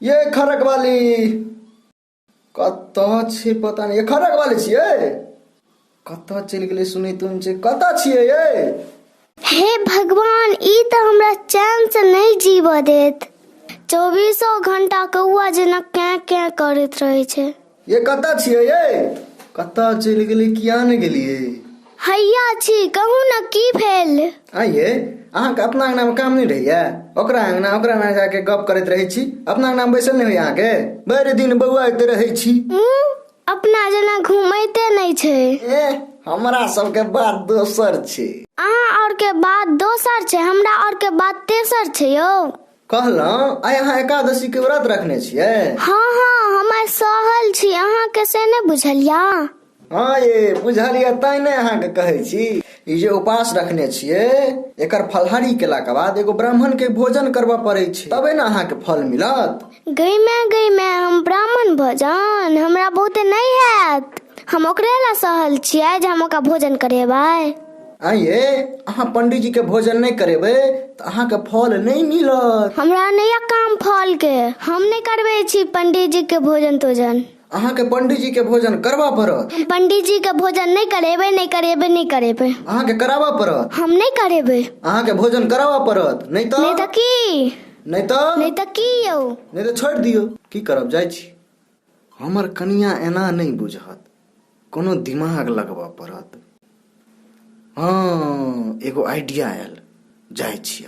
ये खड़क वाली कतऽ छै पता नहि। ये खड़क वाली छियै? कतऽ चलि गेलै? सुनै तुन छै, कतऽ छियै ये? हे भगवान, ई तऽ हमरा चैन से नहि जीवऽ देत। चौबीसो घंटा कौआ जेना कैं कैं करैत रहै छै। ये कतऽ छियै ये? कतऽ चलि गेलै? किया नहि गेलियै? हैया छी, कहू ने की भेल? आइये अहाँके अपना अंगनामे काम नहि रहैया? ओकरा अंगना ओकरा अंगना जाके गप करैत रहै छी, अपना अंगनामे बैसल नहि होइया अहाँके? भरि दिन बौआइत रहै छी। मुँह अपना जेना घुमैते नहि छै। ए, हमरा सबके बात दोसर छै। अहाँ और के बात दोसर छै, हमरा और के बात तेसर छै यौ। कहलहुँ, आइ अहाँ एकादशी के व्रत रखने छियै? हँ हँ, हम आइ सहल छी, अहाँके से नहि बुझल या? हँ ये, बुझल यऽ तैं ने अहाँके कहै छी। ई जे उपास रखने छियै, एकर फलहारी केलाके बाद एगो ब्राह्मण के भोजन करबऽ पड़ै छै, तबे ने अहाँके फल मिलत। गैमे गैमे हम ब्राह्मण भोजन हमरा बहुते नहि हैत। हम ओकरे लए सहल छियै जे हम ओकरा भोजन करेबै। आँय ये, अहाँ पंडीजी के भोजन नहि करेबै तऽ अहाँके फल नहि मिलत। हमरा नहि यऽ काम फल के, हम नहि करबै छी पंडीजी के भोजन तोजन। अहाँके पंडीजी के भोजन करबऽ पड़त। हम पंडीजी के भोजन नहि करेबै, नहि करेबै, नहि करेबै। अहाँके कराबऽ पड़त। हम नहि करेबै। अहाँके भोजन कराबऽ पड़त, नहि तऽ नहि तऽ की? नहि तऽ नहि तऽ की यौ? नहि तऽ छोड़ि दियौ। की करब, जाइ छी। हमर कनिया एना नहि बुझत, कोनो दिमाग लगबऽ पड़त। हँ, एगो आइडिया आयल, जाइ छी।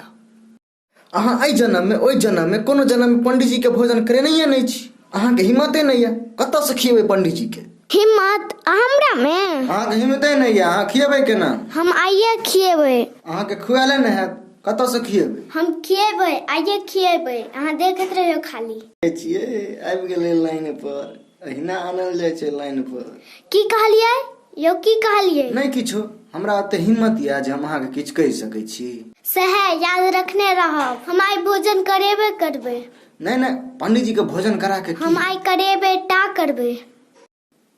अहाँ एहि जन्ममे, ओहि जन्ममे, कोनो जन्ममे पंडीजीके भोजन करेनैये नहि छी। अहाँके हिम्मते नहि यऽ, कतऽसँ खियेबै पंडीजीके? हिम्मत हमरा मे? अहाँके हिम्मते नहि यऽ, अहाँ खियेबै केना? हम आइये खियेबै। अहाँके खुआएले नहि हैत, कतऽसँ खियेबै? हम खियेबै, आइये खियेबै, अहाँ देखैत रहियौ खाली। छियै, आबि गेलै लाइन पर। अहिना आनल जाइ छै लाइन पर। की कहलियै यौ, की कहलियै? नहि किछो, हमरा ओते हिम्मत यऽ जे हम अहाँके किछु कहि सकै छी। सएह याद रखने रहब, हम आइ भोजन करेबे करबै। नहि नहि, पंडीजी के भोजन करा के हम आइ करेबे टा करबै।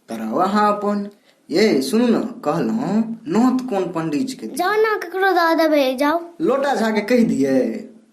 कराउ अहाँ अपन। ये सुनू ने, कहलहुँ नोत कोन पंडीजी के? जाउ ने, ककरो दऽ देबै, जाउ। लोटा झा के कहि दियै,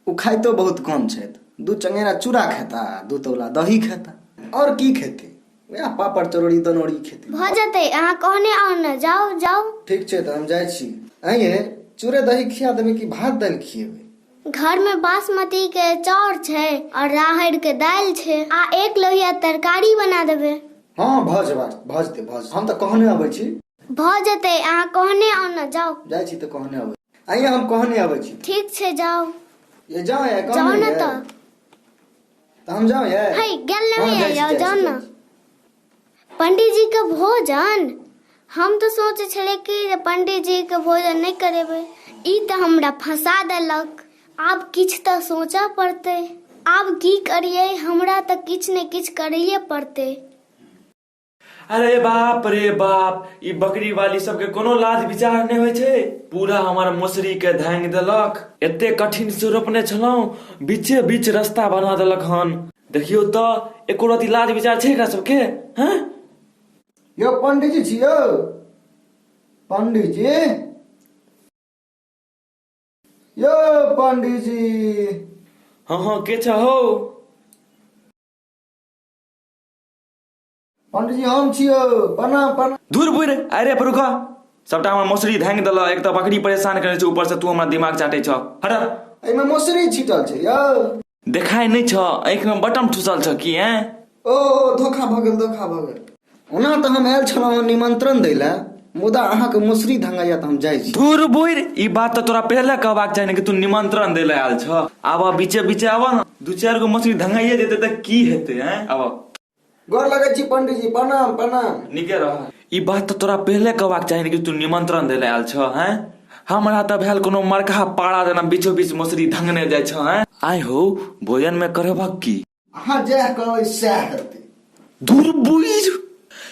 ओ खाइतो बहुत कम छथि। 2 चंगेरा चूड़ा खेता, 2 तौला दही खेता, आओर की खेतै? वएह पापड़ चरौड़ी दनौड़ी खेतै। भऽ जेतै, अहाँ कहने आउ ने, जाउ जाउ। ठीक छै, तऽ हम जाइ छी। आँय ये, चूड़े दही खिया देबै कि भात दालि खियेबै? घर में बासमती के चाउर छै और राहड़ के दालि छै, आ 1 लोहिया तरकारी बना देबै। हँ, भऽ जेबाक, भऽ जेतै, भऽ जेतै। हम तऽ कहने अबै छी। भऽ जेतै, अहाँ कहने आउ ने, जाउ। जाइ छी तऽ कहने अबै। आइये हम कहने अबै छी। ठीक छै, जाउ। ये जाउ ये, कहने जाउ ने। ये। तऽ तऽ हम जाउ ये? हे, गेल हँ, नहि जाइ छी, जाउ, जाइ जाउ छी, ने। जाइ छी। पंडीजी के भोजन? हम तऽ सोचै छलियै कि जे पंडीजी के भोजन नहि करेबै, ई तऽ हमरा फंसा देलक। आब किछु तऽ सोचऽ पड़तै। आब की करियै? हमरा तऽ किछु ने किछु करैये पड़तै। अरे बाप रे बाप, ई बकरी वाली सबके कोनो लाज विचार नहि होइ छै। पूरा हमर मौसरी के धांगि देलक। एते कठिन से रोपने छलहुँ, बीचे बीच रास्ता बना देलक हन। देखियौ तऽ, एको रति लाज विचार छै एकरा सबके? हैं यौ, पंडीजी छी यौ? पंडीजी यौ, पंडीजी। हँ हँ, के छ हौ? पंडीजी, हम छी यौ, प्रणाम प्रणाम। धुर बुढ़, अरे पर रुक, सबटा हमर मौसरी धांगि देलक। एक तऽ बकरी परेशान करै छै, ऊपर से तू हमरा दिमाग चाटै छ। हट। एहिमे मौसरी छिटल छै यौ? देखाइ नहि छ? आँखि मे बटम ठुसल छ की? हैं ओ, धोखा भऽ गेल, धोखा भऽ गेल। ओना तऽ हम आयल छलहुँ निमंत्रण दै लए, मुदा अहाँके मौसरी धंगाइया तऽ हम जाइ छी। धुर बुढ़, ई बात तऽ तोरा पहिले कहबाक चाही ने कि तू निमंत्रण दै लए आयल छ। आब बीचे बीचे आब ने, 2-4 गो मछली धंगाइए जेतै तऽ की हेतै? हैं आब। गोर लगै छी पंडीजी, प्रणाम प्रणाम। नीके रह। ई बात तऽ तोरा पहिले कहबाक चाही ने कि तू निमंत्रण दै लए आयल छ। हैं हमरा तऽ भेल कोनो मरखा पारा जेना बीचो बीच मौसरी धंगने जाइ छ। हैं आइ हो, भोजन में करेबक की? अहाँ जएह कहबै सएह हेतै। दूर बुझ,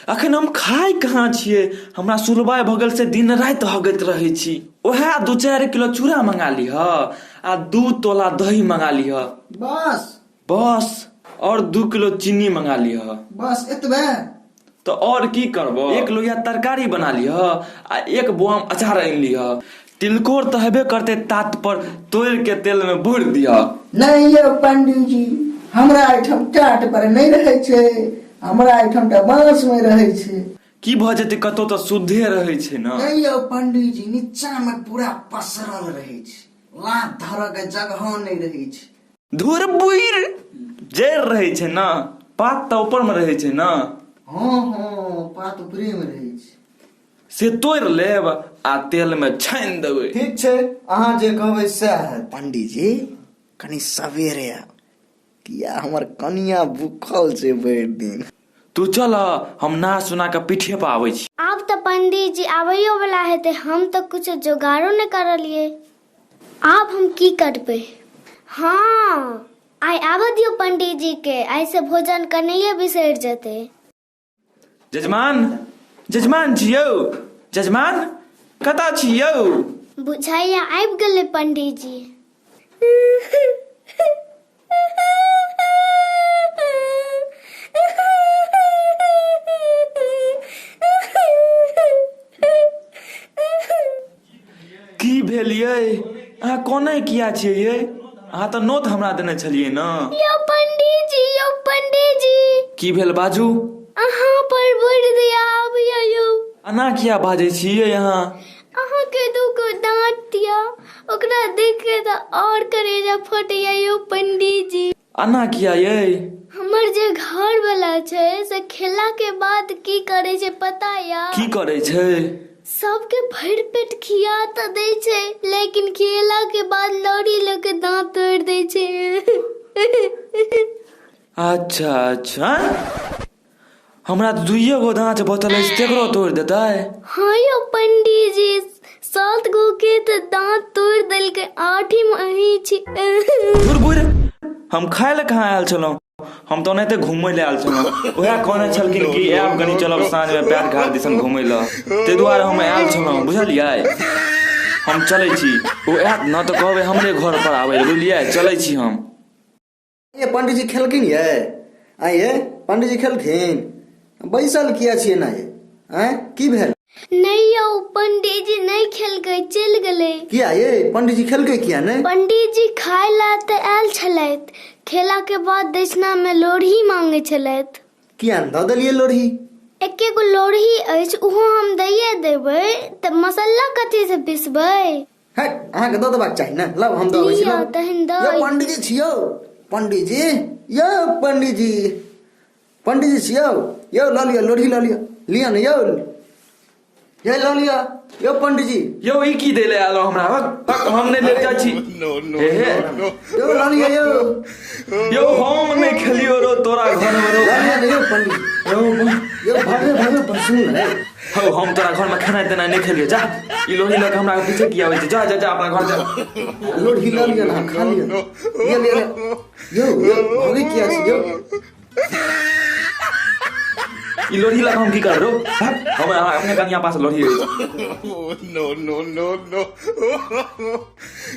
अखन हम खाय कहाँ छियै? हमरा सुलबाइ भऽ गेल से दिन राति हगैत रहै छी। ओएह 2-4 किलो चूड़ा मंगा लिह आ 2 तोला दही मंगा लिह। बस? बस, और 2 किलो चीनी मंगा लिह। बस एतबे? तऽ और की करबो? 1 लोहिया तरकारी बना लिह आ 1 बोआम अचार आनि लिह। तिलकोर तऽ हेबे करते, तात पर तोड़ि के तेल में भरि दिह। नहीं यौ पंडीजी, हमरा एहिठाम टाट पर नहि रहै छै, हमरा एहिठाम तऽ बाँस मे रहै छै। की भऽ जेतै, कतौ तऽ शुद्धे रहै छै ने। नहि यौ पंडीजी, नीचा मे पूरा पसरल रहै छै, लात धरऽ के जगह नहि रहै छै। धुर बुइर, जड़ि रहै छै ने, पात तऽ ऊपर मे रहै छै ने। हँ हँ, पात ऊपरे मे रहै छै। से तोड़ि लेब आ तेल मे छानि देबै। ठीक छै, अहाँ जे कहबै सएह हैत। पंडीजी कनि सवेरे आउ, किया हमर कनिया भूखल छै भरि दिन। तू चल, हम नहा सुना कऽ पीठे पर आबै छी। आब तऽ पंडीजी आबैयो वाला हेतै, हम तऽ किछु जोगाड़ो नहि करलियै। आब हम की करबै? हँ, आइ आबऽ दियौ पंडीजी के, आइ से भोजन करनाइये बिसरि जेतै। जजमान, जजमान छी यौ, जजमान कतऽ छी यौ? बुझाइया आबि गेलै पंडीजी। की भेल यै, अहाँ कोने किया छियै यै? अहाँ तऽ नोत हमरा देने छलियै ने। यौ पंडीजी, यौ पंडीजी। की भेल, बाजू। अहाँ पर बड़ दया आबैया यौ। एना किया बाजै छियै अहाँ? अहाँके दूगो दाँत दिअ, ओकरा देख के तऽ और करेजा फटैया यौ पंडीजी। एना किया यै? हमर जे घर वाला छै से खेला के बाद की करे छै पता या? की करै छै? सबके भरि पेट खिया तऽ दै छै, लेकिन खियला के बाद लौड़ी लऽ के दांत तोड़ि दै छै। अच्छा अच्छा, हमरा तऽ दुइये गो दाँत बचल अछि, तेकरो तोड़ि देतै? हाँ यौ पंडीजी, 7 गो के तऽ दांत तोड़ि देलकै, आठिम अहीं छी। धुर बुरि, हम खाय लए कहाँ आयल छलहुँ? हम तऽ ओनाहिते घूमय लए आयल छलहुँ। उएह कहने छलखिन कि आयब कनि, चलब साँझमे पैर घाट दिसन घूमय लए, ताहि दुआरे हम आयल छलहुँ, बुझलियै? हम चलै छी, ओ आयत ने तऽ कहबै हमरे घर पर आबै लए, बुझलियै? चलै छी हम। ये पंडीजी खेलखिन ये? आँय ये पंडीजी खेलखिन? बैसल किया छियै ना ये? आँय, की भेल? नहि यौ पंडीजी, नहि खेलकै, चलि गेलै। किया ये पंडीजी, खेलकै किया नहि? पंडीजी खाय ला तऽ आयल छलथि, खेला के बाद दक्षिणा में लोढ़ी मांगे छलथि। किया नहि दऽ देलियै लोढ़ी? एके गो लोढ़ी अछि, ओहो हम दैये देबै तऽ मसल्ला कथी से पिसबै? हट, अहाँके दऽ देबाक चाही ने। लाउ, हम दऽ अबै छी। लिअ, लाउ। तहन दऽ यौ पंडीजी छियौ, पंडीजी, यौ पंडीजी, पंडीजी छियौ यौ, लऽ लिअ लोढ़ी, लऽ लिअ, लिअ ने यौ, ये लऽ लिअ यौ पंडीजी। यौ, ई की दै लए आयल हमरा? हक हक, हम नहि लेब, जाइ छी। हे हे। यौ, लऽ लिअ यौ। यौ, हम नहि खेलियो रो तोरा घर में रो। लऽ लिअ ने यौ पंडीजी। यौ। यौ, भगे भगे पर सुन ने। हौ, हम तोरा घर में खेनाइ तेनाइ नहि खेलियो, जा। ई लोही लऽ के हमरा पीछे किया आबै छै? जा जा जा, अपना घर जा। लोढ़ी लऽ लिअ ने, अहाँ खा लिअ, लिअ लिअ लिअ। यौ यौ, भगे किया छी यौ? ई लोढ़ी लऽ कऽ हम की करब रौ? हट, हम अहाँ अपने कनिया पास लोढ़ी अछि। No, no, no, no.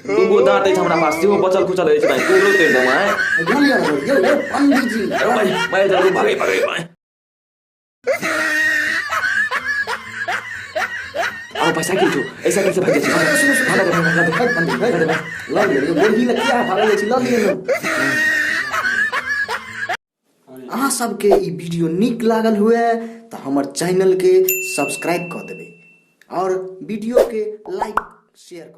दूगो दाँत अछि हमरा पास, सेहो बचल खुचल अछि भाइ, तोरो तोड़ि देब आँय। लऽ लिअ ने यौ, यौ पंडीजी। अरे भाइ, भाइ, जल्दी भागै भागै भाइ। आओ, पैसा की छौ? ऐसा कैसे भाग जाइ छी? भागा दे, भागा दे। हट पंडीजी, हट, लऽ लिअ यौ लोढ़ी लऽ किया भागल छी? लऽ लिअ ने। अहाँ सबके ई वीडियो नीक लागल हुए तऽ हमर चैनलके सब्सक्राइब कऽ देबै और वीडियोके लाइक शेयर।